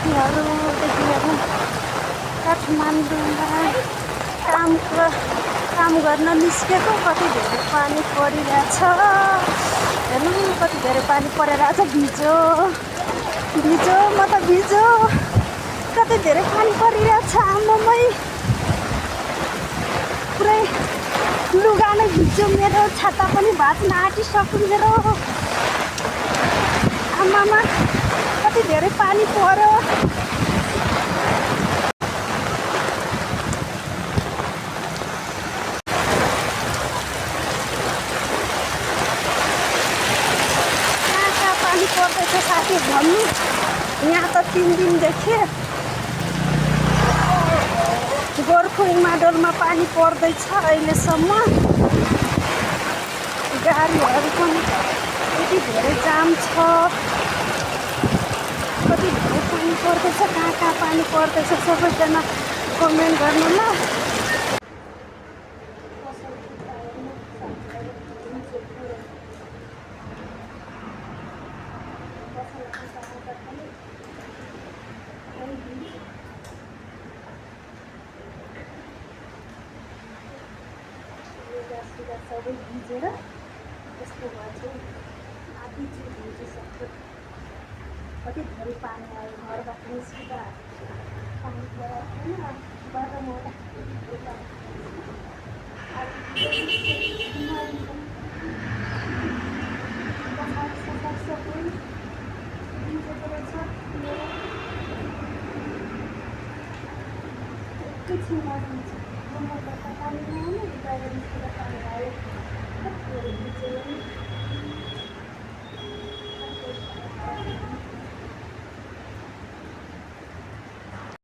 साथीहरूदेखि हेरौँ काठमाडौँमा काम गर्न निस्केको कति धेरै पानी परिरहेछ। हेर्नु कति धेरै पानी परिरहेछ। भिजो म त भिजो। कति धेरै पानी परिरहेछ। आमामै पुरै लुगा नै भिज्यो। मेरो छाता पनि भाँच्न आँटिसक्यो मेरो। आमामा कति धेरै पानी पर्यो। कहाँ पानी पर्दैछ साथी भन्नु। यहाँ त 3 दिनदेखि गोर्खो हिमाडोलमा पानी पर्दैछ। अहिलेसम्म गाडीहरू पनि यति धेरै जाम छ। कति धेरै पानी पर्दैछ। कहाँ पानी पर्दैछ सबैजना कमेन्ट गर्नु ल। सबै भिजेर यस्तो भए चाहिँ आधी चाहिँ भिजिसक्यो। कति धेरै पानी आयो। घरबाट निस्किँदा पानी परेर होइन बाटोमा पछाडि सबै भिजेको रहेछ। एकैछिनमा जान्छ। घरबाट पानी नआउने बाहिर निस्किँदा पानी आयो। कति धेरै भिजेर